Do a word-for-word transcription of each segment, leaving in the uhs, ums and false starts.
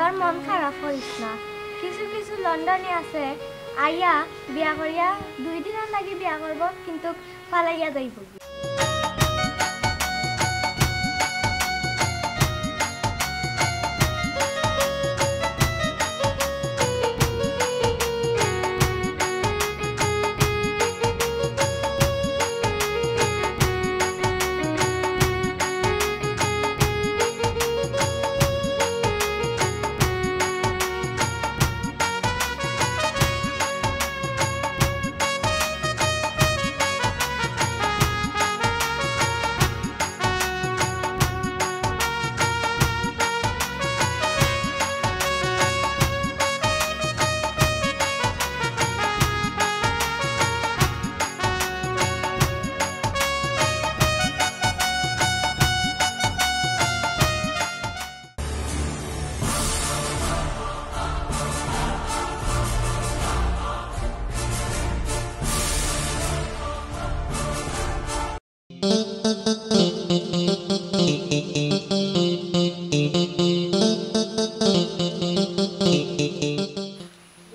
আর মন খারাপ করিস না, কিছু কিছু লন্ডনি আছে, আইয়া বিয়া করিয়া দুই দিনর লাগি বিয়া করবো, কিন্তু ফালাইয়া যাইবো।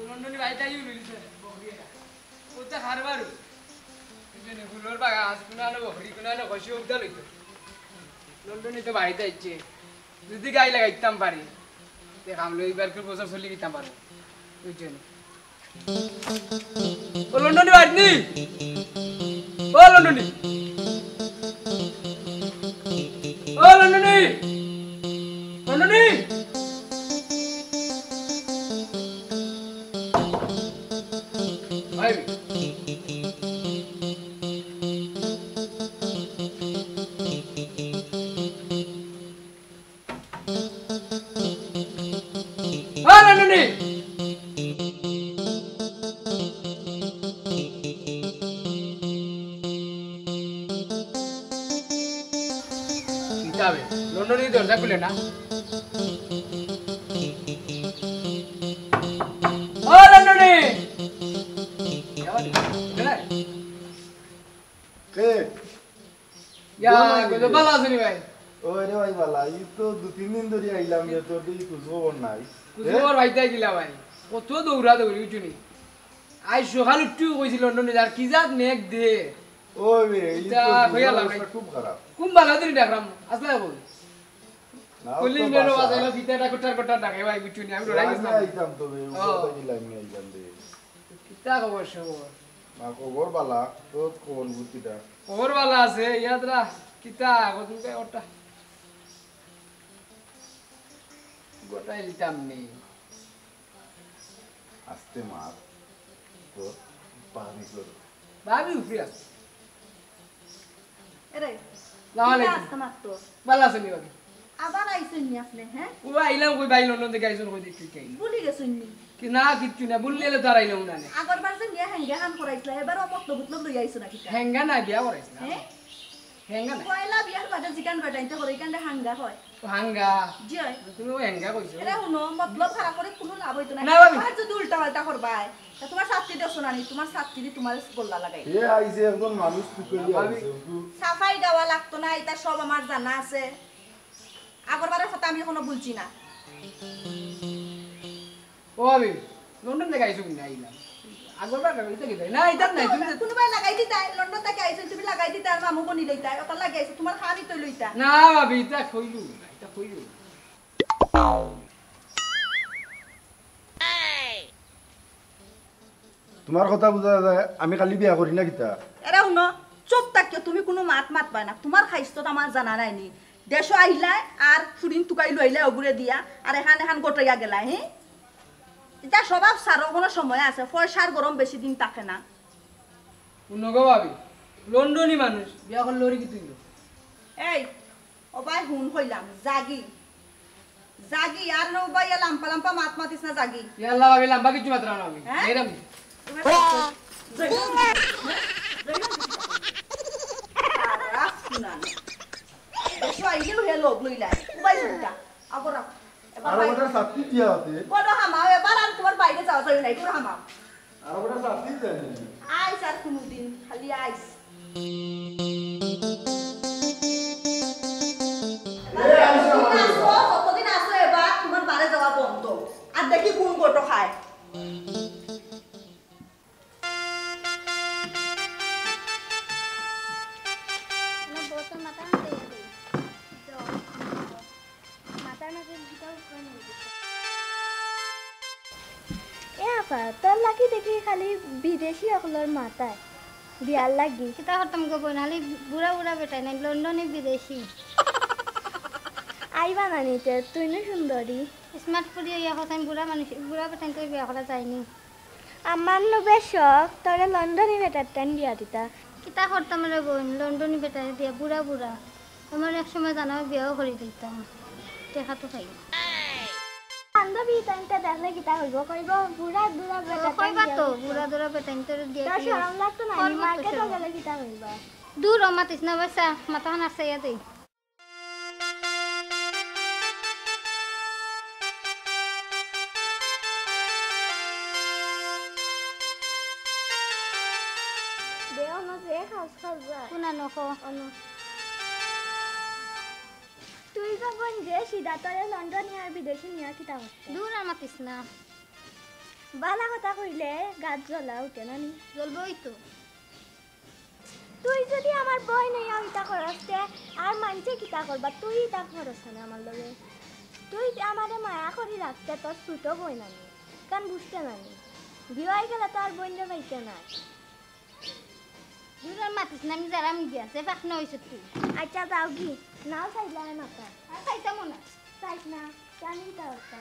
লন্ডনি ভাই তাই উড়িছে, বকরি এটা। ওটা খারবার। এখানে ফুলর বাগান, কোনানো বকরি, কোনানো কষি উদ্ধার হইতো। লন্ডনি তো বাড়িত আইছে। যদি গাই লাগাইতাম পারি, তে কাম লই এবার কি বছর চলি দিতাম পারবো। বুঝছো নি? ও লন্ডনি বাড়িত নি? ও লন্ডনি। ও লন্ডনি। লন্ডনি। ভাই। ও লন্ডনি। কিতা বে? লন্ডনি দরজা খুলে না। ও লন্ডনি! কে? ইয়া, ভালা আছো নি ভাই? ওই রে ভাই, ভালা। এই তো দুই তিন দিন ধরি আইলাম যে তোর এই খোঁজ খবর নাই। খোঁজ খবর পাইতায় কিলা ভাই? কত দৌড়া দৌড়ি, বুঝছো নি? আইজ সকাল উঠিউ কইছি লন্ডনি যার, কি জাত মেঘ দে। ওই রে, এই তো ইটা কইয়া লাভ নাই। অবস্থা খুব খারাপ। কোন ভালা দিন ডাকলাম, আসলে কই? না, কইলে তো ইন্ডিয়ার বাসা। বাজাইলো, ফিতাটা কটার কটার ডাকে ভাই, বুঝছো নি? আমি ডরাই গেছিলাম। আইতাম তবে, ও। উপর থাকি লাইন আইতাম রে। কিতা খবর সবর? না, খবর বালা, তোর খবর বুঝিটা। খবর বালা আছে, ইয়াদরা, কিতা, কতদিন কে ওটা? গোটাই লিতাম নি। আস্তে মার, তোর ভাবি করো। ভাবি উফরে আছে। এরে, সালাম আলাইকুম। কিতা আস্তে মার তো? ভালা আছেন নি ভাবি? আবার আইছেন নি আপনি, হ্যাঁ? ও আইলাম কই ভাই, লন্ডন থাকি আইছেন কই দেখি কি? ভুলি গেছেন নি? কি না, কিচ্ছু না, ভুললে তো আর আইলাম না নে। আগরবার যে নিয়া হেঙ্গা হান করাইছিলা, এবারও মতলব উতলব লই আইছো নাকি? হেঙ্গা না, বিয়া করাইছিলাম। হ্যাঁ? হেঙ্গা না। পয়লা বিয়ার বাদে যেখান বেটাইতে করে, এখানটা হাঙ্গা হয়। ও হাঙ্গা। জি হয়। তুমি ও হেঙ্গা কইছো। এরা হুনো, মতলব খারাপ করে কোনো লাভ হইতো না। না, ভাবি। আর যদি উল্টা পাল্টা করবায়, তা তোমার ছাত্রী দেখছো না নি? তোমার ছাত্রী দি তোমার গোল্লা লাগাই। এ আইছে একজন মানুষ তুকাইয়া ভাবি। আইছে, একটু সাফাই দেওয়া লাগতো না, এটা সব আমার জানা আছে। আগরবারের কথা আমি এখনো ভুলছি না। ও ভাবি, লন্ডন থাকি আইছো নি? আইলাম। আগরবার ইতা কিতা? না, ইতা নাই, তুমি তো কোনোবায় লাগাই দিতায়, লন্ডন থাকি আইছো, তুমি লাগাই দিতায়, আর মামু বনি লইতায়, ওটা লাগাই আইছো, তোমার খানি তো লইতা। না ভাবি, ইতা কইলু না, ইতা কইলু না। তোমার কথা বুঝা যায়, আমি খালি বিয়া করি না কিতা? এরা হুনো, চুপ থাকিও, তুমি কোনো মাত মাতবায় না। তোমার খাইস্তত আমার জানা নাই নি। দেশো আইলায় আর ফুরিন তুকাই লইলায় ওগুরে দিয়া, আর এখান এখান গোটাইয়া গেলায়, হি? ইতা স্বভাব ছাড়ো, কোনো সময় আছে, পয়সার গরম বেশি দিন থাকে না। হুনো গো ভাবি, লন্ডনি মানুষ, বিয়া করলে ওরে কি তুই? এই, ও ভাই, হুন কইলাম, জাগি। জাগি, আর নু ভাই, লাম্বা লাম্বা মাত মাতিস না, জাগি। ইয়া আল্লাহ, ভাবি, লাম্বা কিচ্ছু মাতরাম না আমি। হ্যাঁ? এরম। তোমার সাথে জয়নাল দিদি, হ্যাঁ? জয়নাল দিদি। আর রাখ না। দেশো আইলেও হে লোক লইলাই। উবাই চিন্তা। আগো রাখ। এবার আর ভাই ওটা সাথী দিয়া আছে। বড় হামাও, এবার আর তোমার বাইরে যাওয়া যায় নাই, পুরো হামাও। আর ওটা সাথী জানি। আইস আর কোনোদিন, খালি আইস। এ, আইস না, আইস। আসো, যতদিন আসো এবার, তোমার বারে যাওয়া বন্ধ। দেখি কোন গোটো খায়। এ আপা, তোর লাগি দেখি খালি বিদেশি অকলর মাতায় বিয়ার লাগি। কিতা করতাম গো বইন, খালি বুড়া বুড়া বেটাইন, লন্ডনি বিদেশি। আইবা না নি তে, তুই নু সুন্দরী। স্মার্ট পুরি অইয়া কইছইন বুড়া মানুষ, বুড়া বেটাইনতরে বিয়া করা যায়নি। আমার নু বেশ শখ, তোরে লন্ডনি বেটারটাইন বিয়া দিতা। কিতা করতাম রে বইন, লন্ডনি বেটারে দিয়া বুড়া বুড়া। আমার এক সময় জানা বিয়াও করি দিতাম। টেকা তো খাই। বান্ধবী তাইনতে দেখলে কিতা কইবো? কইবো, "বুড়া দুরা বেটা তাইন কইবা বিয়া তো, করছে।" বুড়া দুরা বেটা তাইন তোরে দিয়া তোর কি শরম লাগতো না? কল করতে মার্কেটও শরম। গেলে কিতা কইবা? দূর, ও মাতিস না, বাসা, মাথা খান আসাইয়া দেই। দে, অনো যে খাস খাস যা। কোন আনো কো? অনো। তুই যখন যে সিধা তোরে লন্ডনি আর বিদেশি নিয়া কিতা করতে? দূর আর মাতিস না। বালা কথা কইলে গাত জ্বলা উঠে না নি? জ্বলবই তো। তুই যদি আমার বইন অইয়া ইতা করস তে আর মানষে কিতা করবা? তুই ইতা করস না আমার লগে। তুই আমারে মায়া করি রাখতে তোর ছোট বইন আমি। কান বুঝতে না নি? বিয়া অই গেলে তো আর বইনরে পাইতে না। দূর আর মাতিস না, আমি যারাম গিয়া, যে ফাঁক না অইছে তুই। আচ্ছা, যাও গি, নাও চাইলে আর মাতা। আর চাইতামও না। চাইস না, জানি তো একটা।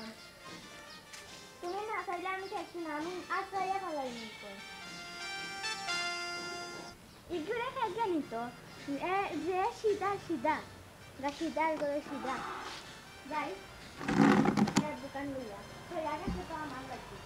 তুমি না চাইলে আমি চাইছি না, আমি আর চাইয়া ফালাই নিব। ইগুরে খাই জানি তো, এ, যে সিধা, সিধা। গা সিধা, এগুলো সিধা। যাই, এক দোকান লইয়া। তো আগে তো আমার লাগবে।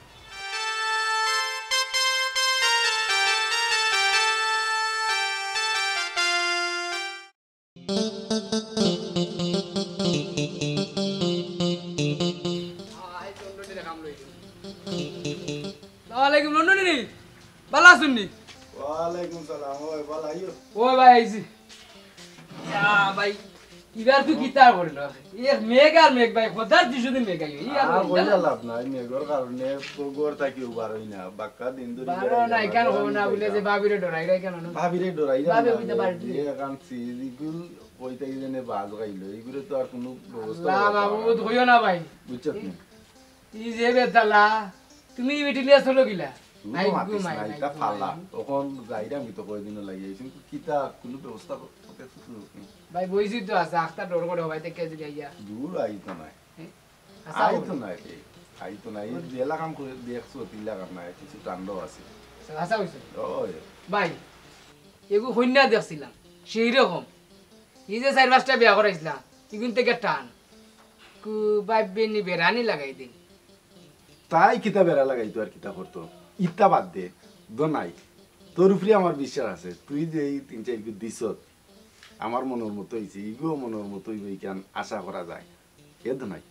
আসসালামু আলাইকুম, লন্ডনি। বালা আছইন নি? ওয়ালাইকুম সালাম। ওই, বালা আইও। ওই ভাই, আইছি। ইয়া ভাই, ইবার তুই কিতা করিল? এক মেঘ আর মেঘ ভাই, খোদার দুশো দিন মেঘ আইও। ই আর আর কইলা লাভ নাই, মেঘর কারণে তো ঘর থাকিও বারোই না। বাক্কা দিন ধরে বারো বেড়াই না, যাওয়া, কেন হবো না, বুলে যে ভাবিরে ডরাই, কেন না? ভাবিরে ডরাই না, ভাবি বুঝতে পারে যে তুই। এখন সিজিকুল কইতে গেলে বাজ গাইলো, এইগুলো তো আর কোনো ব্যবস্থা আল্লাহ করা মাবুদ, না। কইও না ভাই। বুঝছত নি? ই যে বেতালা, তুমি মিটিলিয়া চলো গিলা। তুই তো আই মাতিস ঘুমাই, না, আই ইটা ঘুমাই। ফালা। তখন যাইরাম, আমি তো কয়দিনও লাগি আইছি, কিন্তু কিতা কোনো ব্যবস্থা করতে পারছি না। ভাই, বইছি তো আছে, আখতা ডর করে হবাই থেকে যে গাইয়া। দূর আইতো নাই। হ্যাঁ? আচ্ছা, আইতো বল। নাই রে, আইতো নাই। এই যে এলাকাম করে দেখছো, তিন লাখ নাই, কিছু কাণ্ড আছে। আচ্ছা, আচ্ছা, হইছে। ওই। ভাই, এগু কইন্যা দেখছিলাম, সেই রকম। এই যে চার পাঁচটা বিয়া করাইছিলাম, ইগুন থেকে টান। কু ভাই বেনি বেড়ানি লাগাই দিন। তাই কিতা বেড়া লাগাইতো আর কিতা করতো? ইতা বাদ দে, দোনাই। তোর উপরে আমার বিশ্বাস আছে। তুই যে এই তিন চাইরগু দিছত, আমার মনর মতো অইছে, ইগুও মনর মতো অইবো, ইখান আশা করা যায়। এ দোনাই,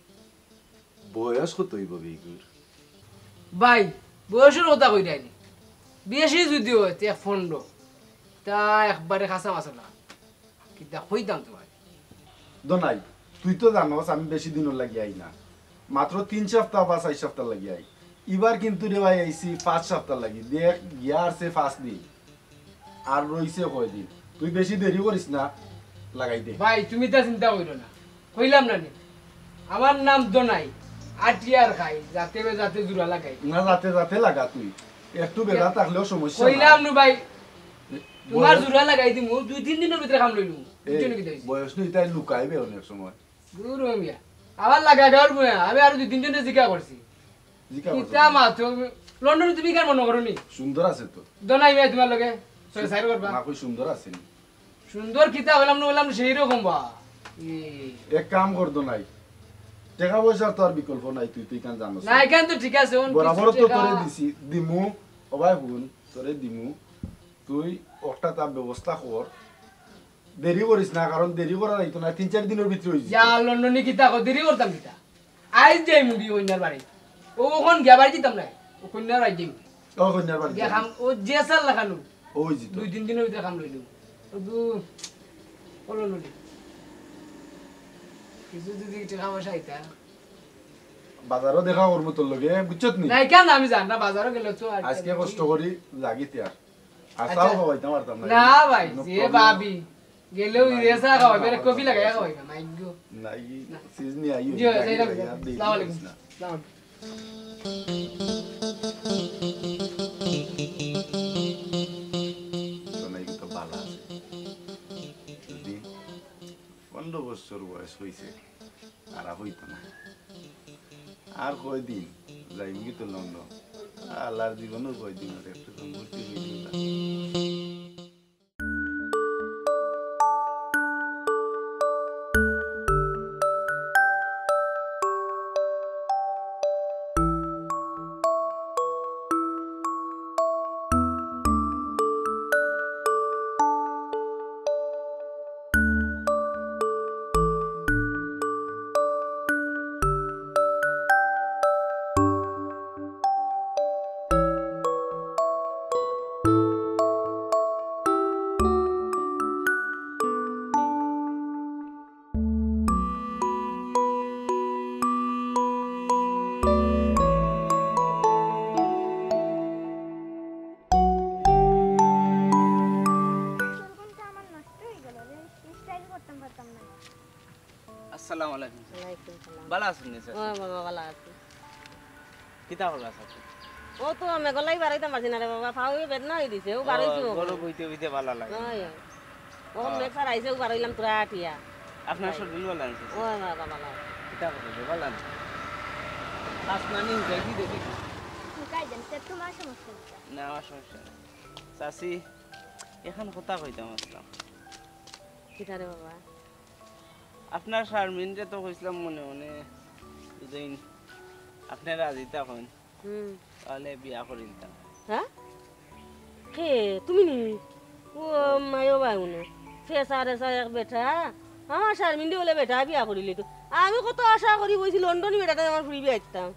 বয়স কত অইবো বে ইগুর? ভাই, বয়সর কথা কইরায়নি। বেশি যদি অয়, তে পনেরো। তা একবারে খাসা মাসলা। কিতা কইতাম তুমারে? দোনাই, তুই তো জানোস আমি বেশি দিনর লাগি আই না, মাত্র তিন সপ্তাহ বা চাইর সপ্তাহ লাগি আই। ইবার কিন্তু রে ভাই আইছি পাঁচ সপ্তাহ লাগি, দেখ গিয়া আরছে পাঁচ দিন, আর রইছে কয়দিন। তুই বেশি দেরি করিস না, লাগাই দে। ভাই, তুমি তা চিন্তা কইরো না, কইলাম না নি, আমার নাম দোনাই, আটি আর খাই, যাতে বে যাতে জুড়া লাগাই। না, যাতে যাতে লাগা তুই, একটু বেলা থাকলেও সমস্যা নাই। কইলাম নু ভাই, তুমার জুড়া লাগাই দিমু, দুই তিন দিনর ভিতরে কাম লইলু। এই, বুঝছো নি কিতা অইছে? বয়স নু ইতায় লুকাইবে অনেক সময়। দূর হ মিয়া। আবার লাগা গাওর বুয়া, আমি আরো দুই তিনজনরে জিকা করছি। জিকা করছো কিতা তুমি? মাতো, লন্ডনি তুমি কেন মনে করো নি? সুন্দর আছে তো। দোনাই মিয়া তুমার লগে, সরে সাইড করবা। না, কই সুন্দর আছে নি? সুন্দর কিতা অইলাম না, অইলাম না, সেই রকম বা। ই। এক কাম কর দোনাই। টেকা পয়সার তো আর বিকল্প নাই, তুই তো ইখান জানোস। না, ইখান তো ঠিক আছে, অন বরাবর কিছু তো টেকা তোরে দিছি, দিমু, ও ভাই হুন, তোরে দিমু। তুই একটা তার ব্যবস্থা কর, দেরি করিস না, কারণ দেরি করা যাইতো না, তিন চাইর দিনর ভিতরে অইযিবো। ইয়া, লন্ডনি কিতা কও, দেরি করতাম কিতা? আইজ যাইমু গি কইন্যার বাড়ি। ও অখন গিয়া বাড়ি দিতাম না, ও কইন্যার বাড়ি যাইমু। ও কইন্যার বাড়ি গিয়া যাইমু। খাম, ও যে সাল লাখানু। ও অইযিতো। দুই তিন দিনর ভিতরে কাম লইলু। ও দু, ও লন্ডনি। কিছু যদি টেকা পয়সা আইতা। বাজারো দেখা করমু তোর লগে, বুঝছত নি? না, কেন আমি জানি না, বাজারো গেলে তো আর আজকে কষ্ট করি লাগি তিয়ার। আর আচ্ছা। চাও খাওয়াইতাম পারতাম না। না ভাই, কোনো যে problem ভাবি, গেলেও নাই, ইরে চা খাওয়াই, বেরে কফি লাগাই খাওয়াই না, মাইগো। নাই, না। সিজ নি আইও, জি, ভাই, যাই রাখবো। আর দেরি আসসালামু আলাইকুম। করিস না। আসসালামু আলাইকুম। তো নাই, তো ভালা আছে। যদি পনেরো বছর বয়স হইছে, আর হইতো না। আর কয়দিন যাইমু কি তো লন্ডন? আল্লাহর জীবনও কয়দিন আছে, একটু তো মরতে হইবে না। চুলগুনটা আমার নষ্ট হয়ে গেল রে, স্টাইল করতাম পারতাম না। আসসালামু আলাইকুম, স্যার। ওয়ালাইকুম সালাম। ভালা আছইন নি, স্যার? ও বাবা, ভালা আছি। কিতা করবা, স্যার? ও তো মেঘলাই বারইতাম পারছি না রে বাবা, পাও বেদনা হয়ে দিছে, ও বারইছি ও। গরু বইতে বইতে ভালা লাগে। ওই, ওই। ও মেঘ স্যার আইছে, ও বারইলাম তোরা আটিয়া। আপনার শরীর ভালা আছে, স্যার? ও বাবা, ভালা আছে। কিতা করবে, ভালা আছে? শ্বাস না নিয়ে উঠে কি দেখি? শুকাই যান, স্যার, তোমার সমস্যা হচ্ছে। না, আমার সমস্যা না। চাচি, এখন কথা কইতাম আসলাম। কিতা রে বাবা? আপনার শারমিনরে তো কইছিলাম মনে মনে, যদি আপনি রাজি থাকেন, হুম। তাহলে বিয়া করি দিতাম। হ্যাঁ? কে? তুমি নি? ও মায়ো বাই উনি। ফেসা রেসা এক বেটা। আমার শারমিনরে বলে বেটা বিয়া করিলে তো। আমি কত আশা করি বইছি লন্ডনি বেটাটা আমার ফুরি বিয়া দিতাম।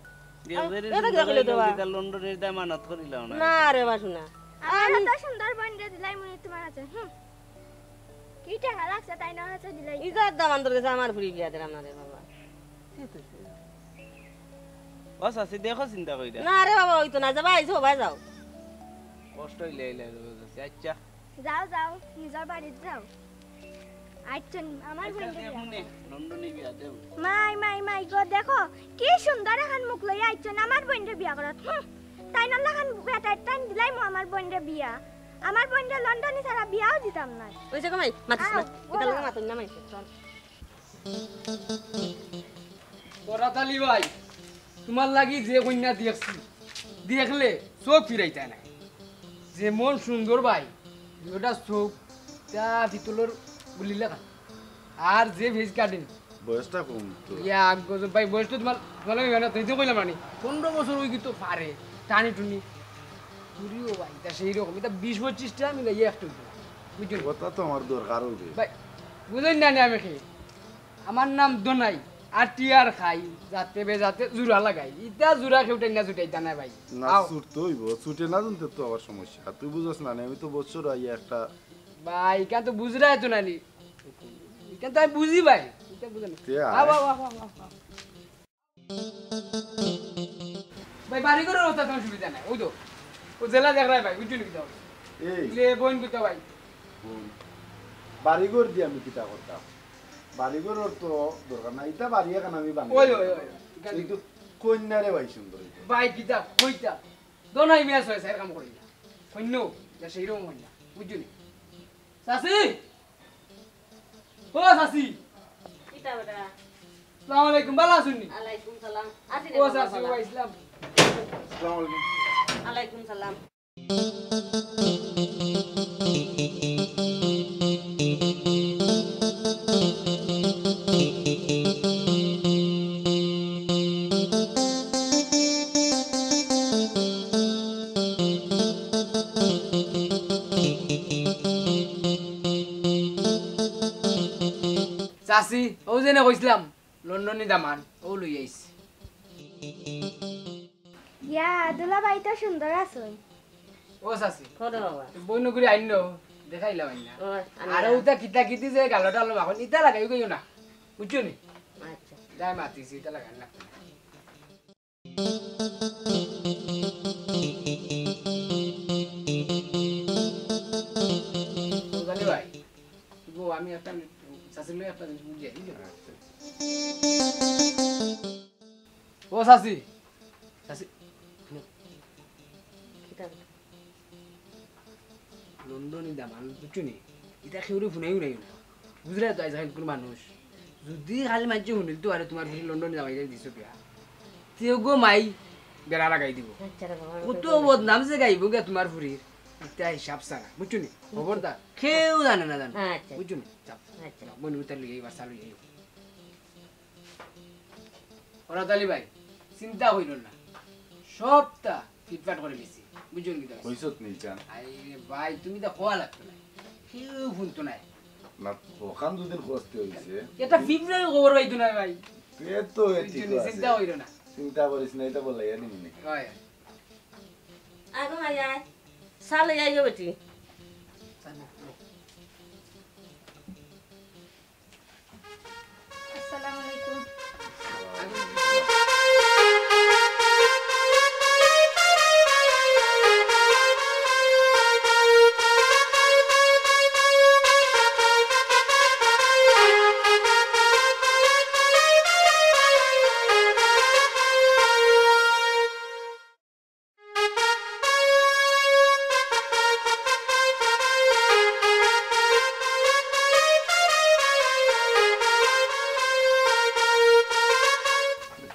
দেশের এটা কি সুন্দর রাখলে তো বা? লন্ডনের দায় মানত করিলাম না। না রে বাসু না। আমার আমি তো সুন্দর বইনরে দিলাই মনে তোমার আছে। হুম। কি টাকা লাগছে তাই না হচ্ছে দিলাই। ইজার দাম আন্দর গেছে আমার ফুরি বিয়া দিলাম না রে বাবা। ও চাচি, দেখো চিন্তা কইরা। না রে বাবা, ওই তো না, যাবা, আইসো, ভাই যাও। কষ্ট হইলে আইলে আর ও চাচি। আচ্ছা। যাও, যাও, নিজর বাড়িত যাও। আইচ্ছন, আমার আচ্ছা, বইনরে বিয়া দেখুন নে, করো। নন্দনী বিয়া দেব। মাই, মাই, মাই গো, দেখো, কি সুন্দর এখন মুখ লইয়া আইচ্ছন, আমার বইনরে বিয়া করাত। হুম, তাই না লাখান বেটা, তাই দিলাই মু আমার বইনরে বিয়া। আমার বইনরে লন্ডনি ছাড়া বিয়াও দিতাম না। ওই যে গো মাই, মাতিস না। আও, এটা বলো। লগে মাতুন না মাই, চল। বরাত আলী ভাই, তোমার লাগি যে কইন্যা দেখছি, দেখলে চোখ ফিরাইতা নাই। যেমন সুন্দর ভাই, ওটা চোখ, তা পিতলর গুলি লাখান। আর যে ফেস কাটিং। বয়সটা কম তো। ইয়া, গজব ভাই, বয়স তো তোমার, তোমার লাগে মেহনত, এই তো কইলাম মানে, পনেরো বছর ওই কিন্তু পারে, টানি টুনি। পুরিও ভাই, তা সেই রকম, এটা বিশ পঁচিশটা মিলে ইয়ে একটা হইতো। বুঝছো? কথা তো আমার দরকার হবে। ভাই, বুঝেন না, আমি কি? আমার নাম দোনাই, আটি আর খাই, যাতে বেজাতে জুড়া লাগাই। ইতা জুড়া কেউ টাইনা জুটাইতা না ভাই। না, আও। ছুটতে হইব, ছুটে না জানতে তো আবার সমস্যা। তুই বুঝছ না, আমি তো বছর আইয়া একটা ভাই, ইখান তো বুঝরায় তো নানি। ইখান তো আমি বুঝি ভাই। ইখান বুঝে না। তে আয়। আও, আও, আও, আও, আও। ভাই, বাড়ি ঘরর অবস্থা তেমন সুবিধা নাই। ওই তো, ও জেলা দেখরায় ভাই, বুঝছো নি কিতা? এই। লে, বইন কিতা ভাই? বইন। বাড়ি ঘর দিয়া আমি কিতা করতাম? বাড়ি ঘরর তো দরকার নাই। ইটা বাড়ি এখন আমি বানাই। ওই, ওই, ওই, ওই। কিন্তু কইন্যারে ভাই সুন্দর হইতো। ভাই, কিতা কইতা? দোনাই মিয়া ছয় চাইর কাম করি না। কইন্যা, যা সেই রকম কইন্যা। বুঝছো নি? চাচি! ও চাচি! কিতা বেটা? আসসালামু আলাইকুম, ভালা আছইন নি? আলাইকুম সালাম। আছি রে ও বাবা, চাচি, ভালা। ও ইসলাম। আসসালামু আলাইকুম। আলাইকুম সালাম। চাচি, অউ যেনে কইছলাম, লন্ডনি দামান, অউ লই আইছি। ইয়া, দুলাভাই তো সুন্দর আছইন। ও চাচি, কও রে বাবা। বইন গুরি আইন না, দেখাইলাম আইন না। ও, আইন না। আর অউটা কিতা কিতি যে গালো টালো মাখন, ইতা লাগাই গইও না, বুঝছো নি? আচ্ছা। যাই মাতিছি, ইতা লাগাই না। জানি ভাই, গো, আমি একটা, চাচির লগে একটা জিনিস বুঝি, বুঝলি? ও চাচি, চাচি, কিতা? লন্ডনি দামান, বুঝছো নি? ইতা কেউরে হুনাইও নায় না। বুঝরায় তো, আইজ কাইল কুনু মানুষ যুদি খালি মানষে হুনিলতো আরে তুমার ফুরি লন্ডনি দামাইরে দিছো বিয়া, তে গো মাই বেড়া লাগাই দিবো। আচ্ছা রে বাবা, আমি কত তো বদনাম যে গাইবো গিয়া তুমার ফুরির, ইতা হিসাব ছাড়া, বুঝছো নি? খবরদার, কেউ জানে না, জানে। আচ্ছা। বুঝছো নি? যাও, আচ্ছা। যাও, বইন উতার লইয়া আইও, বাচ্চা লইয়া আইও। ফরাদ আলী ভাই, চিন্তা কইরো না, সবটা ফিটফাট করি দিছি, বুঝছো নি? কইছত নি ইখান? আরে ভাই, তুমি তো কওয়া লাগতো না, কেউ হুনতো না। না, অখান দুদিন কষ্ট অইছে। এটা ফিফরায় খবর পাইতো না ভাই। এ তো এ ঠিক আছে। চিন্তা কইরো না। চিন্তা করিস না, এটা বলে, এ নিমুনি। হয়। আগো মাই আয়, চা লই আইও বেটি। আসসালামু আলাইকুম।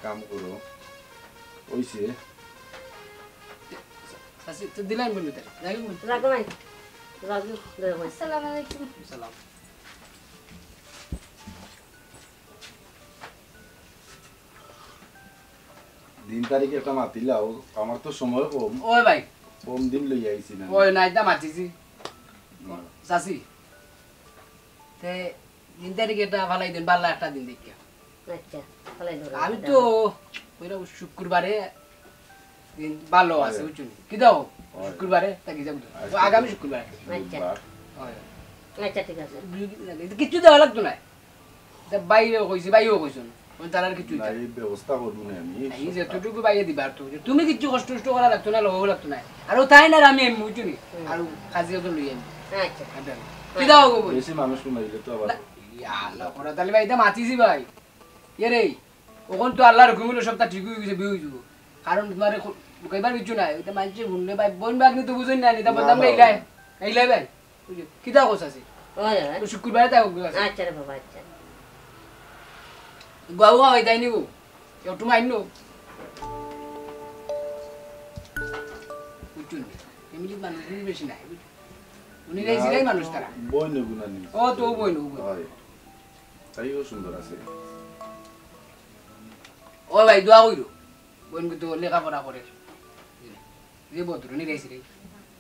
কাম করো, অইছে। চাচি, তো দিলাম বন্ধু তারে। রাখো বন্ধু। রাখো ভাই। রাখো, রাখো ভাই। আসসালামু আলাইকুম। সালাম। দিন তারিখ একটা মাতিলাও, আমার তো সময় কম। ওই ভাই। কম দিন লইয়া আইছি না। ওই না, এটা মাতিছি। হুম। চাচি, তে দিন তারিখ এটা ফালাই দিন, বালা একটা দিন দেখিয়া। আচ্ছা, ফালাই দেবো। আমি তো ওইটা শুক্রবারে দিন ভালো আছে, হয়। বুঝছো নি? কি দাও? হয়। শুক্রবারে তা কি যাবো তো? আচ্ছা। তো আগামী শুক্রবারে। আচ্ছা। বুধবার। হয়। আচ্ছা, ঠিক আছে। দুই দিন লাগে। এটা কিচ্ছু দেওয়া লাগতো না। এটা বাইরে কইছি, বাইরেও কইছো না। ওই তার আর কিচ্ছু না, দিতে এই ব্যবস্থা করবো না আমি। এই যেটুকু বাইরে দিবা আর তো। তুমি কিচ্ছু কষ্ট টষ্ট করা লাগতো না, লওয়া লাগতো না। আর ও তাই না, আমি এমনি, বুঝছো নি? হুম। আর কাজে তো লই আমি। আচ্ছা। আচ্ছা। কি দাও গো বল? বেশি মানুষ কমাইলে তো আবার না, ইয়া আল্লাহ, করা তাহলে ভাই, এটা মাতিছি ভাই। এ রে, অখন তো আল্লাহর হুকুম অইলো, সবটা ঠিক অই গেছে, বিয়া অই যাইবো। কারণ তুমারে ক-, লুকাইবার কিচ্ছু নাই। ওইটা মানষে হুনলে ভাই, বইন ভাগ্নি তো বুঝইন না, এটা না, বদনাম না, গাইলাই। না। গাইলাই ভাই। বুঝছো? কিতা কস আছে? ওই, ওই। তো শুক্রবারে তাই হোক আছে। আচ্ছা রে বাবা, আচ্ছা। গুয়াও খাওয়াই তাই নিবো। একটু মাইন নো। বুঝছো নি? ফ্যামিলির মানুষ উনি বেশি নাই, বুঝছো? উনি না, এই জিগাই মানুষ তারা। বইন অইবো না নি? ও তো বইন, ও বইন। হয়। তাইও সুন্দর আছে। ও ভাই, দোয়া কইরো। বইন কিন্তু লেখাপড়া করে। যে বদরুনি রইছে রে।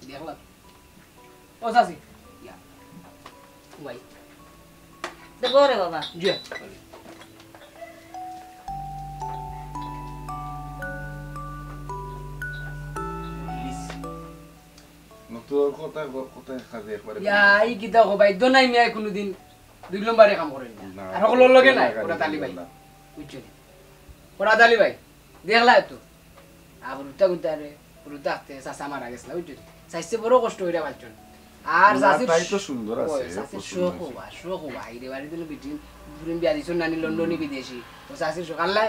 দেখলাম। ও চাচি। ইয়া। ভাই। দেখো রে বাবা। জি। নতুন কথা, কথা কাজে একবারে ইয়া, এই কিতা কো ভাই, দোনাই মিয়া কোনোদিন দুই নম্বরে কাম করইন না। না, আর হকলর লগে না, নাই, ওরা তালি ভাই। না। বুঝছো নি? ওরা তালি ভাই, দেখলা তো। আর হুরুতা গুনতারে, হুরুতা আস্তে চাচা মারা গেছলা, বুঝছো নি? চাইছে বড় কষ্ট অইরা পালছন। আর না, চাচির তাই তো সুন্দর আছে, ওই, চাচির পছন্দ শখ হইছে। হবা, শখ হবা। এই রে বাড়ি দিল বিটিন, বুড়িন বিয়া দিছন নানি লন্ডনি বিদেশি। ও চাচির শখ, আল্লাহ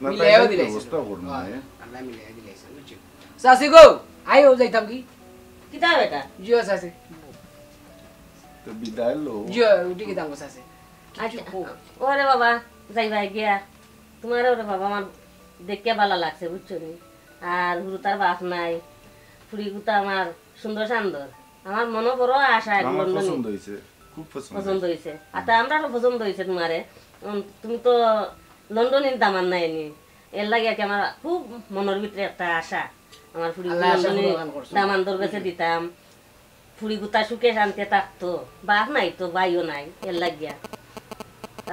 না, মিলাইও তাই দিলাইছে। ব্যবস্থা করবো হয়, না। আল্লাহ মিলাইও দিলাইছে, বুঝছো? চাচি গো, আইও যাইতাম কি? কিতা বেটা? জিও চাচি। তো বিদায় লো। জিও, উঠি গেতাম গো চাচি। আচ্ছা, কিচ্ছু কো। ওরে বাবা, যাইবা গিয়া। তুমারে ওরে বাবা, আমার দেখিয়া ভালা লাগছে, বুঝছো নি? আর হুরুতার বাপ নাই, ফুড়ি গুতা আমার সুন্দর সান্দর। আমার মনো বড় আশা এখন আমার লন্ডনে। পছন্দ হইছে, খুব পছন্দ পছন্দ হইছে। হইছে। আর তা আমরারও পছন্দ হইছে তুমারে। উম, তুমি তো লন্ডনির দামান নাইনি। এর লাগি আর কি আমার খুব মনর ভিতরে একটা আশা। আমার ফুড়ি আল্লাহ আশা লন্ডনে পূরণ করছে। দামান্দর গেছে দিতাম। ফুড়ি গুতা সুখে শান্তিতে থাকতো। বাপ নাই তো, ভাইও নাই, এর লাগিয়া।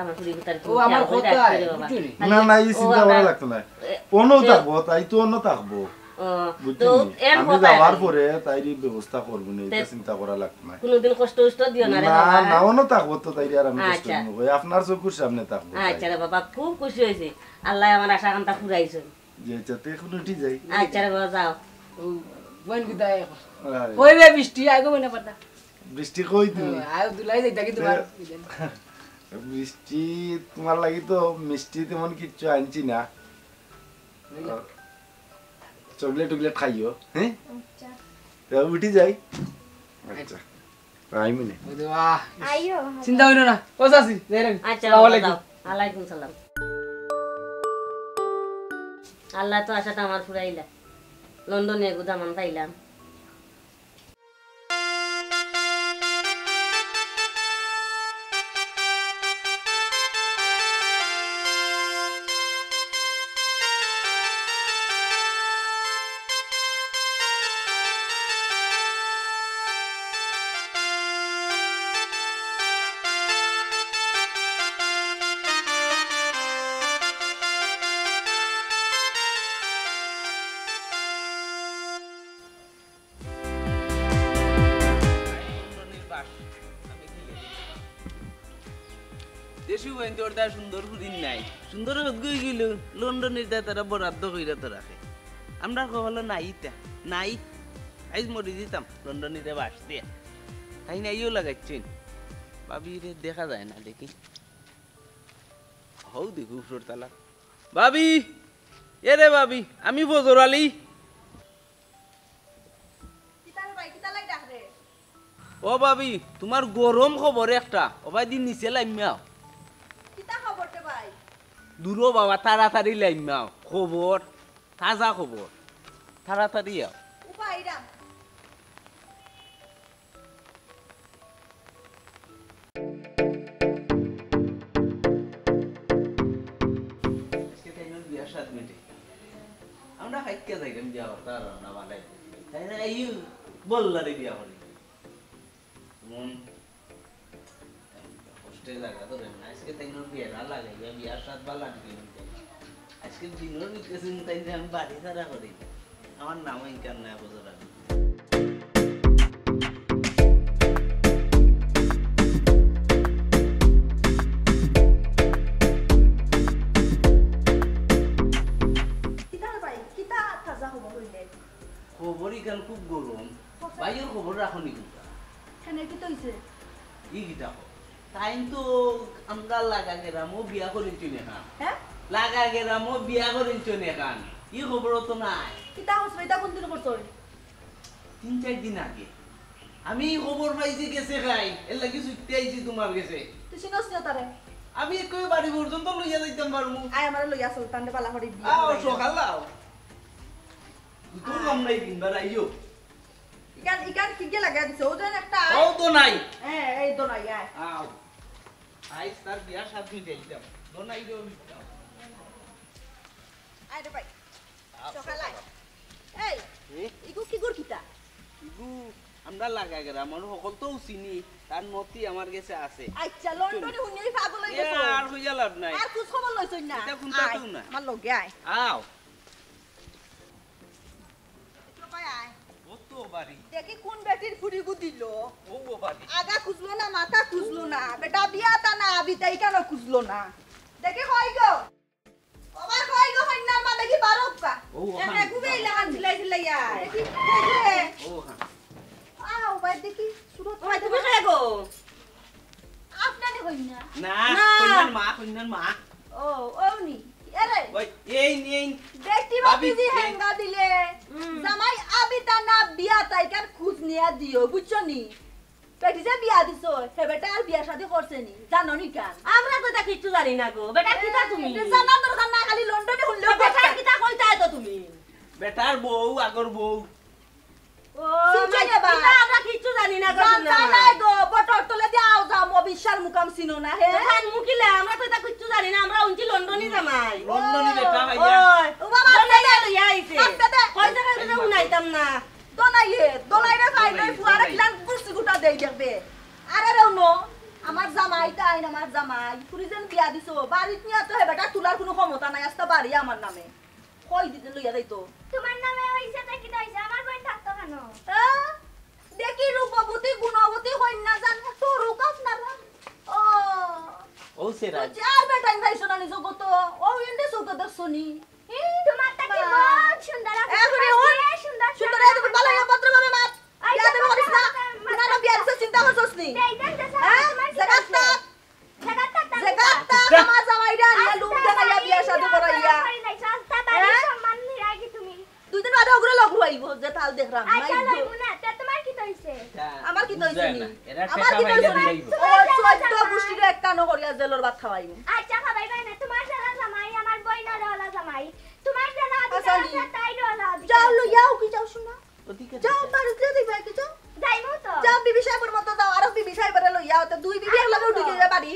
আমার ফুড়ি গুতার ও, আমার খেয়াল করে কথা, রাখতে রে বাবা। বুঝছো নি? না, না, এই ও চিন্তা করা আমরা লাগতো না। এ, অন্য এ, থাকবো, তাই তো অন্য থাকবো। ও, বুঝছো তো নি? এর আমি কথা যাওয়ার নাই। পরে তাইর এই ব্যবস্থা করবো না, এটা তে চিন্তা করা লাগতো না। কোনোদিন কষ্ট উষ্ট দিও না রে না, বাবা। না, অন্য থাকবো তো তাইর আর আমি কষ্ট আচ্ছা। দিব না। ওই আপনার চকুর সামনে থাকবো তাই। আচ্ছা রে বাবা, খুব খুশি হইছি। আল্লাহ আমার আশা কাঙ্ক্ষা ফুরাইছে। যে যাতে এখন উঠি যাই। আচ্ছা রে বাবা, যাও। ও, বোন কোথায় এখন? আরে। কই বে বৃষ্টি? আয় গো বোন, পাতা। বৃষ্টি কই তুমি? ও, আয় দুলাই যাই, দেখি তোমার। বৃষ্টি, তোমার লাগি তো মিষ্টি তেমন কিচ্ছু আনছি না। বুঝলাম। চকলেট টকলেট খাইও, হ্যাঁ? আচ্ছা। তো উঠি যাই। আচ্ছা। আইমু নে। ওরে বাহ। আইও। চিন্তা হইল না। ও চাচি, যাই রে। আচ্ছা, আসসালামু আলাইকুম। যাও। আলাইকুম সালাম। আল্লাহ তো আশাটা আমার ফুরাইলা। লন্ডনে এগু দামান পাইলাম। দেশি বইন তোর তার সুন্দর ফুরিন নাই। সুন্দর হত গই গেল, লন্ডনের তাই তারা বরাদ্দ কইরা তো রাখে। আমরা কখনো নাই ইতা, নাই। আইজ মরি দিতাম, লন্ডনীরে বাস দিয়া। তাই নাইও লাগাইছেন। ভাবিরে দেখা যায় না, দেখি। হউ দেখি, উপর তালা। ভাবি! এ রে ভাবি, আমি ফজর আলী। কিতা রে ভাই, কিতা লাগি ডাকরে? ও ভাবি, তোমার গরম খবর একটা, ও ভাই দিন নিচে লাইমাও। কিতা খবর রে ভাই? দূরো বাবা, তাড়াতাড়ি লাইমাও, খবর, তাজা খবর, তাড়াতাড়ি আও। উপায় রাম। আজকে তাইনর বিয়ার সাত মিনিটে। আমরা হাইক্কা যাইতাম বিয়া করতে আর আমরা বালাই। তাই না, এই বললারে বিয়া করি। মন কষ্টে জায়গা ধরে না। আজকে তাইনর বিয়া না লাগাইয়া বিয়ার সাত বালা দিকে নিতে। আজকে দিনর ভিতরে তাই আমি বাড়ি ছাড়া করি। আমার নামও ইনকাম নাই, বুঝো না। কিতা রে ভাই, কিতা তাজা খবর হইলে? খবর ইখান খুব গরম। কত? ভাইয়ের খবর রাখো নি কোনটা? কেন, কিতা হইছে? ই কিতা খবর? তাইন তো আমরা লাগা গেরামও বিয়া করিলছইন এখান। হ্যাঁ? লাগা গেরামও বিয়া করিলছইন এখান। ই খবরও তো নাই। কিতা খবর? ইটা কোন দিন করছইন? তিন চাইর দিন আগে। আমি ই খবর পাইছি গেছে খাই, এর লাগি ছুটতে আইছি তোমার গেছে। তুই চিনস না তারে? আমি একই বাড়ি পর্যন্ত লইয়া যাইতাম পারমু। আয়, আমারে লইয়া চল, তানরে বালা করি বিয়া আও, করাই। সকাল আও। দুটো আয়। কম নাই, তিনবার আইও। ইকান, ইকান কি গিয়া লাগাই দিছে? ও যেন একটা আয়। ও তো নাই। হ্যাঁ, এই তো নাই, আয়। আও। আইজ তার বিয়ার সাত দিন যাইতাম। দোনাই রে, আমি যাও। আয় রে ভাই। আও, সকাল আয়। সকাল। এই, হুম? ইগু কি গুর কিতা? ইগু আমরা লাগা গেরাম, আমার সকল তো চিনি, তার নথি আমার গেছে আছে। আচ্ছা, লন্ডনে হুনিয়া পাগল হই এ, গেছো। আর কইয়া লাভ নাই। আর খোঁজ খবর লইছইন না? ইটা কোনটা আয়, তো না। আমার লগে আয়। আও। ও ভাই, আয়। ও তো বাড়ি। দেখি কোন বেটির ফুড়িগু দিল। ও, ও বাড়ি। আগা খুঁজলো না, মাথা খুঁজলো না। বেটা বিয়া তা না, আবি তাই কেন খুঁজলো না? দেখি কই গো? ও ভাই, কই গো, কইন্যার মা দেখি বারো কা। ও, এ, ওখানে। এ, গুবে ইলা হান সিলাই সিলাই আয়। দেখি, দেখি। ও, ওখানে। আও ভাই, দেখি, সুরত ও ভাই, তুমি কে গো? আপনারে কইন্যা? না, না। কইন্যার মা, কইন্যার মা। ও, ও নি। এরে। ওই, এই নি, এই নি। বেটি ভাবি, বাতি যে এই হেঙ্গা দিলে, হুম। জামাই আবি তা না বিয়া তাই কার খোঁজ নিয়া দিও, বুঝছো নি? বেটি যে বিয়া দিছো, হে বেটা আর বিয়া শাদি করছে নি, জানো নি কান? আমরা তো ইতা কিচ্ছু জানি না গো। বেটা কিতা তুমি? এ জানার দরকার না, খালি লন্ডনে হুনলেও তো বেটা কথা। কিতা কইতায় তো তুমি? বেটার বউ, আগর বউ। ও, শুনছো আমার রে বা? কিতা আমরা কিচ্ছু জানি না গো, জানতা শুনলাম। নাই গো, বটর তলে দিয়া আও যাও, মো বিশাল মুকাম চিনো না, হে? তো খান মুকিলে, আমরা তো ইতা কিচ্ছু জানি না, আমরা উনছি লন্ডনি জামাই। লন্ডনি বেটা ভাইয়া। ওই, ও বাবা, দোনাইয়া লইয়া আইছে। আস্তে দে। কই জায়গা এই তো মা। হুনাইতাম না। দোনাইয়ে, দোনাইরে ভাই, দোনাই, লই ফুয়ারে দোনাই। কিলান গুছি গুটা দেই দেখবে। আরে রে উনো, আমার জামাই তাইন, আমার জামাই। ফুরি যেন বিয়া দিছো, বাড়িত নিয়া তো হে বেটা তুলার কুনু ক্ষমতা নাই, আস্তা বাড়ি আমার নামে। কই দিতে লইয়া যাইতো? তোমার নামে হইছে তো কিতা হইছে? আমার বইন থাকতো কেন? আ? দেখি রূপবতী, গুণবতী কইন্যা জান, তো রূপ আপনারা। ও। ও সেরা। তো যার বেটাইন ভাই সোনালি জগত, ও ইন্ডে চৌকে দেখছো নি? ই, তোমার তা বহুত সুন্দর আছে। এ, তুমি ওর সুন্দর সুন্দর, তুমি ভালো হয়ে ভদ্রভাবে মাত। বিয়া দেবে করিস না। তুই না বিয়া দিতে চিন্তা করছস নি? হ্যাঁ? জাগাত থাক। জাগাত থাক। আমার জামাইরা আনিয়া লুম দেখাইয়া বিয়া শাদী করাইয়া। হ্যাঁ? দুই দিন বাদে ওগুলো লঘু হইব, যে তাল দেখলাম। আচ্ছা, লইব না। তে তোমার কিতা অইছে? আমার কিতা অইছে নি? আমার কিতা অইছে নি? ও চোদ্দ গোষ্ঠীরে একটা নগরিয়া জেলর ভাত খাওয়াইব। আচ্ছা, খাওয়াইবা না। তোমার জালা জামাই, আমার বইনর ওলা জামাই। তোমার জালা আচ্ছা, আছে, তাই ওলা। যাও, লইয়াও কি যাও, শোনা। ওদিকে যাও, দিকে। বাড়িতে দিবা কি যাও। যাইমু তো। যাও, বিবি সাহেবের মতো যাও, আরো বিবি সাহেবরে লইয়া আও, তো দুই বিবি একলগে উঠি যাইবা বাড়ি।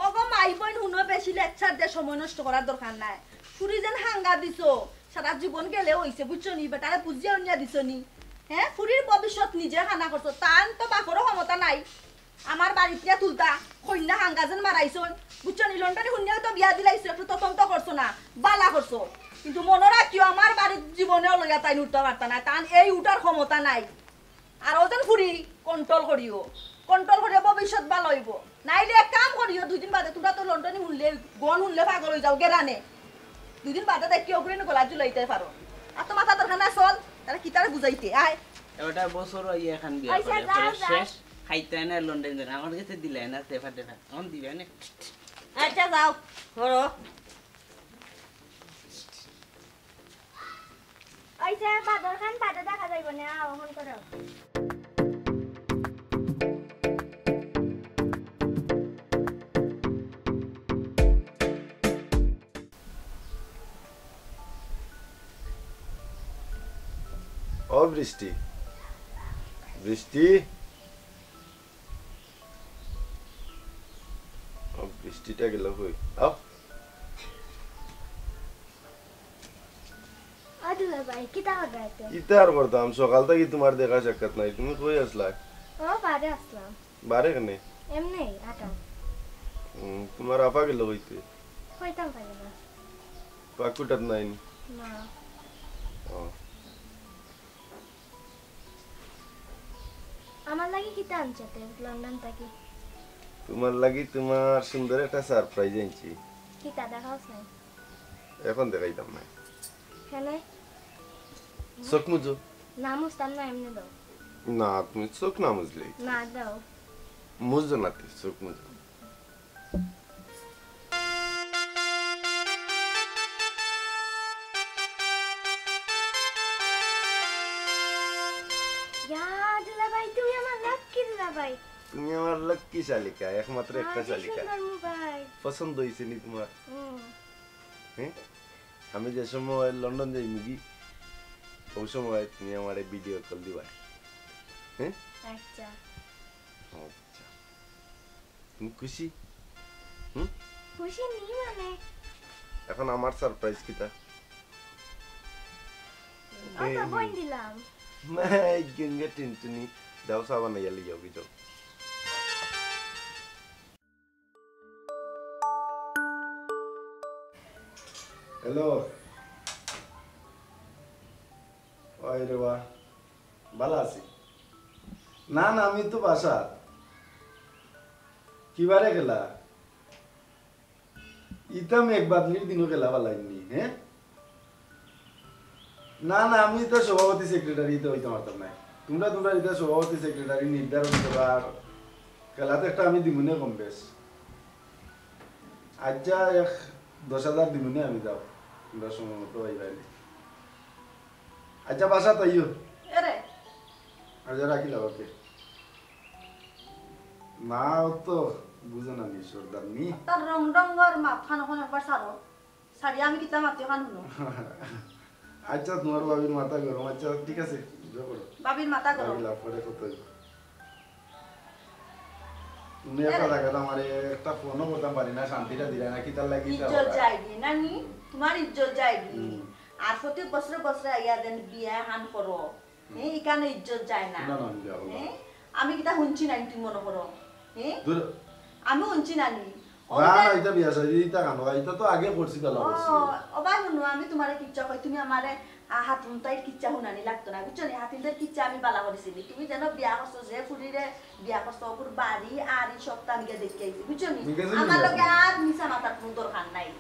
ওগো মাই বইন, হুনো, বেশি lecture দে সময় নষ্ট করার দরকার নাই। ফুরি যেন হাঙ্গা দিছো, সারা জীবন গেলে অইছে, বুঝছো নি? বেটারে বুঝিয়া উনিয়া দিছো নি? হ্যাঁ, ফুরির ভবিষ্যৎ নিজে খানা করছো, তান তো বাপরও ক্ষমতা নাই। আমার বাড়িত তুলতা, কইন্যা হাঙ্গা যেন মারাইছইন, বুঝছো নি? লন্ডনি হুনিয়াও তো বিয়া দিলাইছো, একটু তদন্ত করছো না, বালা করছো। কিন্তু মনো রাখিও, আমার বাড়িত জীবনেও লইয়া তাইন উঠতা পারতা না, তান এই উঠার ক্ষমতা নাই। আর ওজন ফুরি control করিও, control করিও, ভবিষ্যৎ ভালা অইব। নাইলে এক কাম করিও, দুই দিন বাদে তোমরা তো লন্ডনি হুনলে, গন হুনলে পাগল অই যাও গেরানে। দুই দিন বাদে দেখি ওগুলো গলা ঝুলাইতে পারো। আর তো মাথা দরকার না চল, তারা কি তারা বুঝাইতে আয়। এটা বছর অই এখান বিয়া আচ্ছা, করে, যা, পরে যা। শেষ, খাইতে না লন্ডন যান, আমার কাছে দিলে না, তেফা তেফা, এখন দিবে না। আচ্ছা, যাও, করো। ওই যে বাদর খান বাদে দেখা যাইব না, অখন করো। ও বৃষ্টি, বৃষ্টি, ও বৃষ্টিটা গেল কই? আও। ও দুলাভাই, কিতা করবা এতে? কিতা আর করতাম, সকাল থাকি তোমার দেখা সাক্ষাৎ নাই, তুমি কই আছলা? ও, বারে আছলাম। বারে কেনে? এমনি, আটা। হুম, তোমার আপা গেল কইতে? কইতাম পারি না। পাকুটাত নাই নি? না। ও। আমার লাগি কিতা আনছো তে লন্ডন থাকি? তোমার লাগি তোমার সুন্দর একটা surprise আনছি। কিতা দেখাও চাই? এখন দেখাইতাম না। কেনে? চোখ মুজো। না মুজতাম না, এমনি দাও। না, তুমি চোখ না মুজলে। না, দাও। মুজো না, তুমি চোখ মুজো। ইয়া, দুলাভাই, তুমি আমার লাকি দুলাভাই। তুমি আমার লাকি শালিকা, একমাত্র একটা শালিকা। সুন্দর মোবাইল। পছন্দ হইছে নি তোমার? হুম। হ্যাঁ? আমি যে সময় লন্ডন যাইমুগি, ওই সময় তুমি আমারে ভিডিও কল দিবা। হ্যাঁ? আচ্ছা। আচ্ছা। তুমি খুশি? হুম? খুশি নি মানে? এখন আমার সারপ্রাইজ কিতা? অত এই বইন দিলাম। মাই গঙ্গা টিনটুনি, যাও চা বানাইয়া লইয়া যাও। হ্যালো। ওই রে বা, ভালা আছি। না, না, আমি তো বাসাত। কিবারে গেলা? ইতা মেঘ বাদলির দিনও গেলা বালাইনি, হ্যাঁ? না, না, আমি ইতা সভাপতি সেক্রেটারি ইতা হইতাম পারতাম না। তোমরা, তোমরা ইতা সভাপতি সেক্রেটারি নির্ধারণ করার খেলাতে একটা আমি দিমুনে কম বেশ। আচ্ছা, এক দশ হাজার দিমুনে আমি, যাও। তোমরা সময় মতো আইবাইলে। আচ্ছা, বাসাত আইও। এরে। আচ্ছা, রাখিলাম, ওকে। না, ও তো বুঝে না নি, সর্দার নি। তার রং রং আর মাথান অখন একবার সারো। সারি আমি কিতা মাতি অখন হুনো। আচ্ছা, তোমার ভাবির মাথা গরম। আচ্ছা, ঠিক আছে, যা করো। ভাবির মাথা গরম। ভাবি লাভ করে কত হইব। তুমি একটা এরে। জায়গাত আমারে একটা ফোনও করতাম পারি না, শান্তিটা দিলা না, কিতার লাগি ইতা ইজ্জত করা? যায়গি, নানি? হুম। তোমার ইজ্জত যায়গি। হুম। আর প্রতি বছরে বছরে আইয়া দেন বিয়া হান করো। হুম। হ্যাঁ, ইখানো ইজ্জত যায় না। না, না, আমি বিয়া করলাম। হ্যাঁ? আমি কিতা হুনছি না, তুমি মনে করো? হ্যাঁ? দূর। আমি হুনছি না নি। ও না, না, ইতা- ইতা বিয়া শাদী, ইতা কানো, ইতা তো আগে করছি, ভালা ও, করছি। ও ভাই, হুনো, আমি তোমারে কিচ্ছা কই, তুমি আমারে, আ, হাতুন তাইর কিচ্ছা হুনানি লাগতো না, বুঝছো নি? হাতুন তাইর কিচ্ছা আমি বালা করেছি নি। তুমি যেন বিয়া করছো, যে ফুরিরে বিয়া করছো, ওগুর বাড়ি আর এই সবটা আমি গিয়া দেখে আইছি, বুঝছো নি? ঠিক আছে, আমার ঠিক আছে। লগে আর মিছা মাতার কোনো দরকার নাই।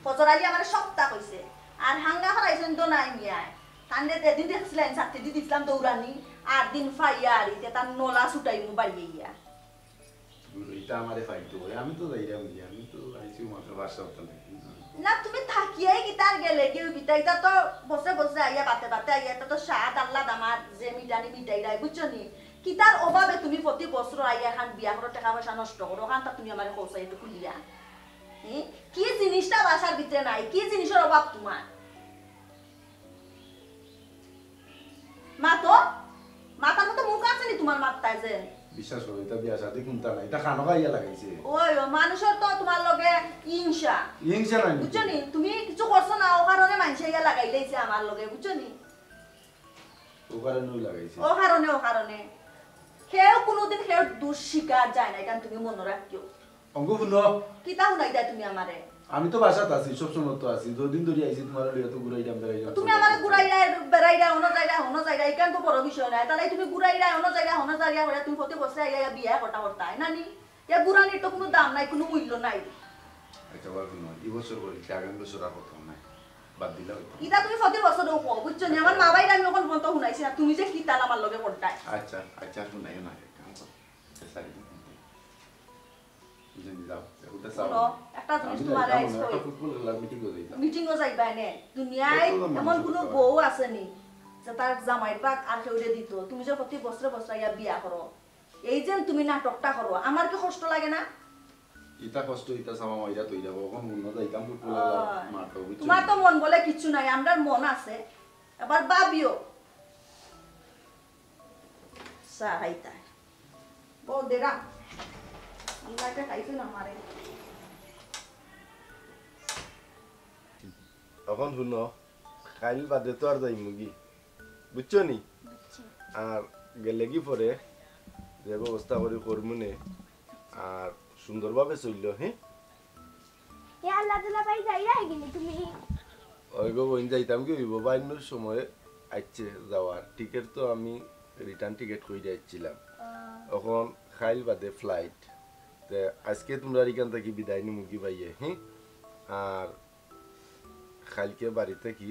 ফজর আলী আমারে সবটা কইছে। আর হাঙ্গা হারাইছইন তো নাই মিয়ায়। তানরে যেদিন দেখছিলাম, ছাত্তি দি দিছিলাম দৌড়ানি, আর দিন ফাইয়া আর ইতে তার নলা ছুটাইমু বাড়িয়ে ইয়া। ইতা আমারে ফাইতো অয়, আমি তো যাইরাম গিয়া, আমি তো আইছি মাত্র বাসা হতাম। না, তুমি থাকিয়াই কিতার গেলে কি কিতা? ইতা তো বছরে বছরে আইয়া বাতে বাতে আইয়া, ইতা তো সাত আল্লাহ দামার যে মিটানি মিটাইরায়, বুঝছো নি? কিতার অভাবে তুমি প্রতি বছর আইয়া খান বিয়া করো, টাকা পয়সা নষ্ট করো, খান তা তুমি আমারে কওছাই একটু খুলিয়া। হুম? কি জিনিসটা বাসার ভিতরে নাই? কি জিনিসের অভাব তোমার? মা তো, মাথার মতো মুখ আছে নি তোমার মাথায় যে? বিশ্বাস করো, ইতা বিয়া শাদি কুন্তা নাই, ইতা খানো খাইয়া লাগাইছে। ওই, ও মানুষের তো তোমার লগে হিংসা। হিংসা নাই বুঝছো নি? তুমি কিছু করছো না, ও কারণে মানুষে ইয়া লাগাই লাইছে আমার লগে, বুঝছো নি? ও কারণেও লাগাইছে। ও কারণে, ও কারণে। কেউ কোনোদিন কেউ দুষ স্বীকার যায় না, এটা তুমি মনে রাখিও। অঙ্গ হুনো। কিতা হুনাইতায় তুমি আমারে? আমি তো বাসাত আছি, সব সময় তো আছি। দুদিন ধরি আইছি, তোমার লইয়া তো ঘুরাইরাম, বেড়াইরাম। তুমি আমারে ঘুরাইরায়, বেড়াইরায়, হনো যাইরায়, হনো যাইরায়, ইখান তো বড় বিষয় নায়। তাহলে তুমি ঘুরাইরায়, হনো যাইরায়, হনো যাইরায়, করে তুমি প্রতি বছরে আইয়া বিয়া করতা করতায়, নানি? ইয়া ঘুরানির তো কোনো দাম নাই, কোনো মূল্য নাই। আচ্ছা, বাবা, হুনো, এই বছর করি, আগামী বছর আর করতাম না। বাদ দিলে হইতো। ইটা তুমি প্রতি বছরও কও, বুঝছো নি? আমার মা বাইরে আমি অখন পর্যন্ত হুনাইছি না, তুমি যে কিতা আমার লগে করতায়। আচ্ছা, আচ্ছা, হুনাইও না, এক কাম করো। আচ্ছা, সারি দিন। বুঝলি, যাও। এখন তো যাও। হুনো, একটা জিনিস আমি তোমার যাইতাম আইজ না, কই। একটা ফুটবল খেলার মিটিংও যাইতাম। মিটিংও যাইবা এনে। দুনিয়ায় কত মানুষ এমন আছে কোনো তারা? বউ আছে নি যে তার জামাইর ভাগ আর কেউরে দিত। তুমি যে প্রতি বছরে বছরে ইয়া বিয়া করো, এই যে তুমি নাটকটা করো, আমার কি কষ্ট লাগে না? ইতা কষ্ট, ইতা সামা মাইরা তৈরা, অখন হুনো যাইতাম ফুটবল খেলা ওই। মাঠো, বুঝছো? তোমার তো মন বলে কিচ্ছু নাই, আমরার মন আছে। আবার ভাবিও। সারাইতা। বউ দেরা। আল্লাহ একটা খাইছে না মারে। অখন হুনো, কাইল বাদে তো আর যাইমুগি, বুঝছো নি? বুঝছি। আর গেলেগি পরে যে ব্যবস্থা করি করমুনে, আর সুন্দরভাবে চললো, হ্যাঁ? এ আল্লাহ দুলা ভাই, যাইরায় গিনি তুমি? ওই গো বইন, যাইতাম কি অইবো, বাইন্নর সময় আইছে যাওয়ার, টিকিট তো আমি রিটার্ন টিকিট কইরা আইছিলাম। আহ। অখন কাইল বাদে ফ্লাইট, তে আজকে তোমরার ইখান থাকি বিদায় নিমুগি বাইয়ে, হ্যাঁ? আর কাইলকে বাড়ি থাকি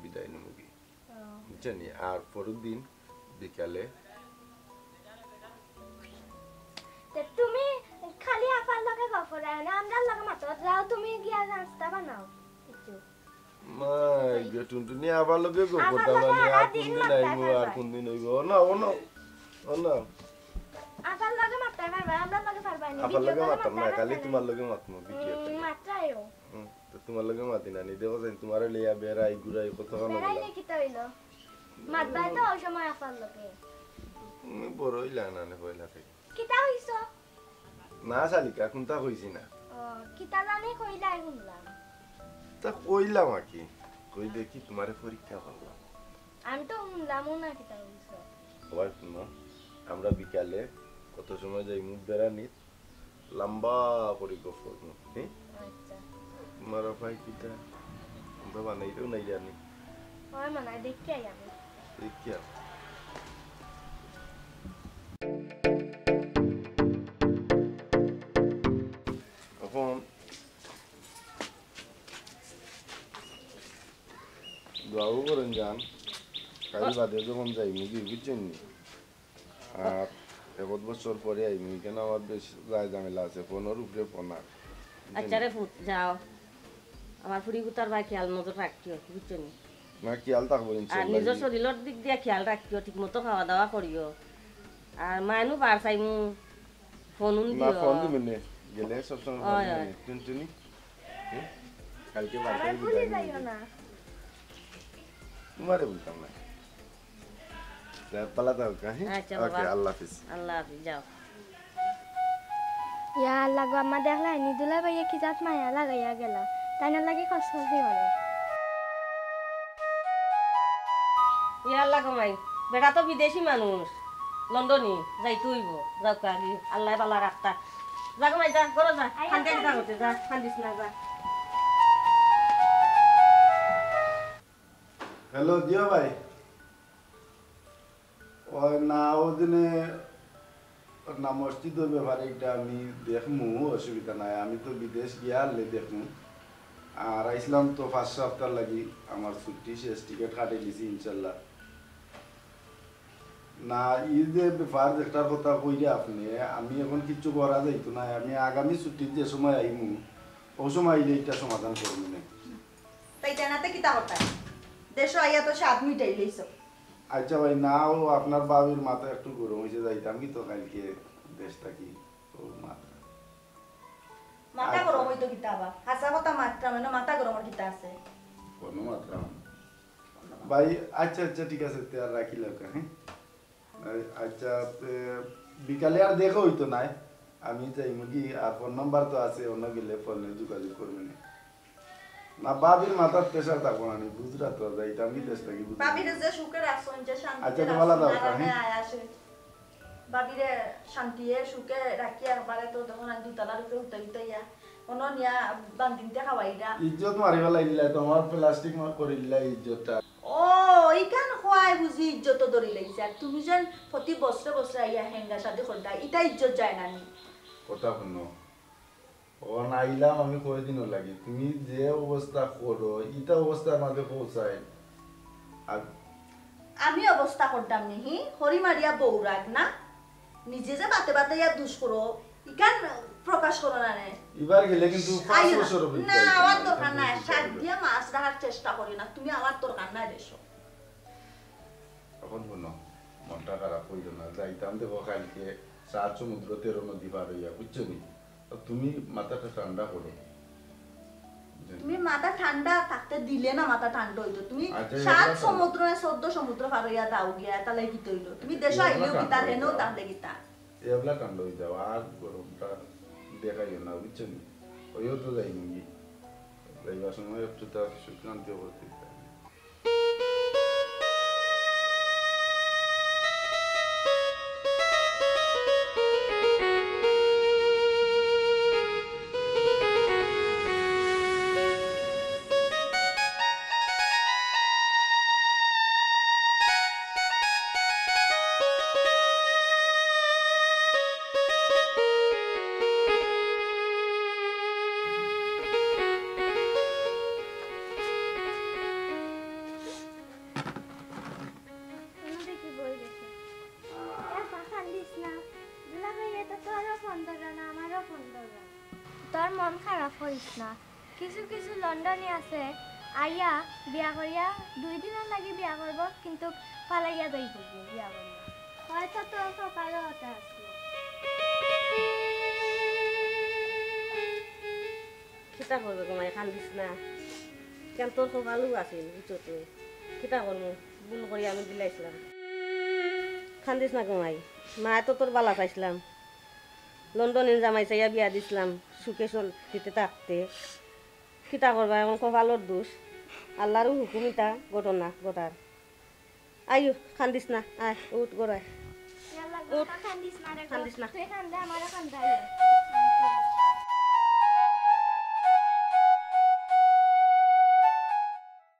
বিদায় নিমুগি। ও। বুঝছো নি? আর পরদিন বিকালে। তে তুমি খালি আফার লগে গফরায় না, আমরার লগে মাতো, যাও তুমি গিয়া নাস্তা বানাও কিছু। মাই গো, টুনটুনি আফার লগে গফরতা মানে, আর কোনদিন আইমু, আর কোনদিন অইবো? ও না, ও না, ও না। আফার লগে মাততায় পারবা, আমরার লগে পারবা নি? আফার লগে মাততাম না, খালি তোমার লগে মাতমু, ভিডিও কলে। মাততায়ও। হুম। তো তোমার লগে মাতি না নি, দেখো যাইন, তোমারে লইয়া বেড়াই, ঘুরাই, কত কানো বেড়াই গেলাম। নি কিতা অইলো? মাতবায় তো ওই সময় আফার লগে। তুমি বড় অইলা না নে পয়লা থাকি। কিতা অইছো? না শালিকা, কুন্তা কইছি না। ও, কিতা জানি কইলাই হুনলাম। তা কইলাম আর কি, কই দেখি তোমারে পরীক্ষা করলাম। আমি তো হুনলামও না কিতা অইছো। ওই হুনো, আমরা বিকালে কত সময় যাইমু বেড়ানিত, লম্বা করি গফ করমু, হুম? আচ্ছা। তোমার আফায় কিতা? আমরা বানাইলেও নাই জানি। হয় মনে হয়, দেখিয়াই আমি। দেখিয়া। অখন দোয়াও করেন যান, কাইল বাদে যখন যাইমুগি, বুঝছইন নি? আর একত বছর পরে আইমু, ইখান আমার বেশ যায় ঝামেলা আছে, ফোনর উপরে ফোন আর। আচ্ছা রে ফুত, যাও। আমার ফুড়ি গুতার বায় খেয়াল নজর রাখিও, বুঝছো নি? না, খেয়াল থাকবো আর ইনশাআল্লাহ। নিজর শরীলর দিক দিয়া খেয়াল রাখিও, ঠিক মতো খাওয়া দাওয়া করিও। আর মাইনু বার চাইমু, ফোন উন না, দিও। ফোন দিমু নে, গেলে সবসময় ফোন দিমু নে। টুনটুনি, হুম? কাইলকে বার করে বিদায় নিবি। তোমারে বলতাম না। তা পালা দাও কা, হ্যাঁ? আচ্ছা বাবা। ওকে, আল্লাহ হাফিজ। আল্লাহ হাফিজ, যাও। ইয়া আল্লাহ গো, আম্মা দেখলায় নি, দুলাভাইয়ে কি জাত মায়া লাগাইয়া গেলা, তাইনর লাগি কষ্ট অইছে অনেক। ইয়া আল্লাহ গো মাই, বেটা তো বিদেশি মানুষ, লন্ডনি, যাইতে অইবো, যাউক্কা গি, আল্লায় বালা রাখতা। যা গো মাই, যা, ঘরো যা, আচ্ছা। কান্দিস না, যা। হ্যালো, জিয়া ভাই। ওই না, ওদিনে না মসজিদর ব্যাপারে ইটা আমি দেখমু, অসুবিধা নাই। আমি তো বিদেশ গিয়া আইলে দেখমু। আর আইছলাম তো পাঁচ সপ্তাহর লাগি, আমার ছুটি শেষ, টিকিট কাটি দিছি ইনশাল্লাহ। না, ই যে ব্যাপার যেটার কথা কইরা আপনে, আমি এখন কিচ্ছু করা যাইতো না। আমি আগামী ছুটিত যে সময় আইমু, অউ সময় আইলে ইটা সমাধান করমু নে। তাই জানাতে কিতা কথা? দেশো আইয়া তো সাত মিনিট আইলেইছো। আচ্ছা ভাই, না, অউ আপনার ভাবির মাথা একটু গরম অইছে, যাইতাম কি তো কাইলকে দেশ থাকি, অউ মাথা। মাথা আচ্ছা। গরম অইতো কিতা বা? হাছা কথা মাতরাম, এনো মাথা গরমর কিতা আছে? কোনো মাতরাম। ভাই, আচ্ছা, আচ্ছা, ঠিক আছে, তে আর রাখি লাউক্কা, হ্যাঁ? আ-, আচ্ছা, তে বিকালে আর দেখা অইতো নায়, আমি যাইমুগি, আর ফোন নাম্বার তো আছে, অন্য গেলে ফোনে যোগাযোগ করমু নে। না, ভাবির মাথাত প্রেশার থাকবো না নি, বুঝরা তো, যাইতাম কি দেশ থাকি, বুঝরা? ভাবিরে যে সুখে রাখছইন, যে শান্তিতে আচ্ছা, তো ভালা রাখছইন, দাও, আরামে হ্যাঁ? আয় আসে। ভাবিরে শান্তিয়ে সুখে রাখিয়া একবারে তো তখন আর দুতলার উপরে উঠাই উঠাইয়া অনো নিয়া বান্দিনতে খাওয়াইরা। ইজ্জত মারি ফালাইলা, তোমার প্লাস্টিক মার করিলা ইজ্জতটা। ও, ইখান খোয়াই বুঝি ইজ্জত ধরি লাইছে। আর তুমি যেন প্রতি বছরে বছরে আইয়া হেঙ্গা শাদি করতা, ইটা ইজ্জত যায় না নি? কথা হুনো, অখন আইলাম আমি কয়দিনর লাগি, তুমি যে অবস্থা করো, ইটা অবস্থার মাঝে পৌঁছায়। আর আমি অবস্থা করতাম নি, হি? হরি মারিয়া বউ রাগ না? নিজে যে বাতে বাতে ইয়া দুষ করো, ইখান প্রকাশ করো না নে। ইবার গেলে কিন্তু পাঁচ আইও না। বছর অপেক্ষা না, করতে আওয়ার হবে, দরকার নাই। সাত দিয়া মাস রাখার চেষ্টা করি না, তুমি আওয়ার দরকার নাই দেশো। এখন হুনো, মনটা খারাপ অইলো না, যাইতাম দেখো কাইলকে সাত সমুদ্র তেরো নদী পার অইয়া, বুঝছো নি? আর তুমি মাথাটা ঠান্ডা করো। তুমি মাথা ঠান্ডা থাকতে দিলে না, মাথা ঠান্ডা অইতো। তুমি আচ্ছা, সাত এগুলা তো সমুদ্র না চোদ্দ সমুদ্র পার অইয়া যাও গিয়া, তাহলে কিতা অইলো? তুমি দেশো এগুলা আইলেও কিতা, ঠান্ডা অইতো। তাহলে কিতা? এবলা ঠান্ডা অই যাও, আর গরমটা দেখাইও না, বুঝছো নি? অইও তো যাইমুগি। যাইবার সময় একটু তার সুখ শান্তি করতে দিতে হবে। এমন দেখি বই গেছে। এ বা, কান্দিস না। দুলাভাই, এটা তোরও ফোন ধরে না, আমারও ফোন ধরে না। তোর মন খারাপ করিস না। কিছু কিছু লন্ডনি আছে, আইয়া বিয়া করিয়া দুই দিনর লাগি বিয়া করব, কিন্তু পালাইয়া যাইব বিয়া করিয়া। হয়তো তোর কপালও ওটা আছে। কিতা করবে গো মাই, কান্দিস না। কেন তোর কপালও আছিল, বুঝছো তুই? কিতা করমু? ভুল করি আমি দিলাইছিলাম। কান্দিস না গো মাই, মায় তো তোর বালা চাইছিলাম। লন্ডনির জামাই চাইয়া বিয়া দিছিলাম, সুখে শান্তিতে থাকতে। কিতা করবা, এখন কপালর দোষ। আল্লাহরও হুকুম ইতা ঘটনা ঘটার। আইও, কান্দিস না, আয়, উঠ, ঘর আয়। ইয়াল্লা, উঠ। কান্দিস না রে গো। কান্দিস না। তুই কান্দলে আমারও কান্দা আইবো।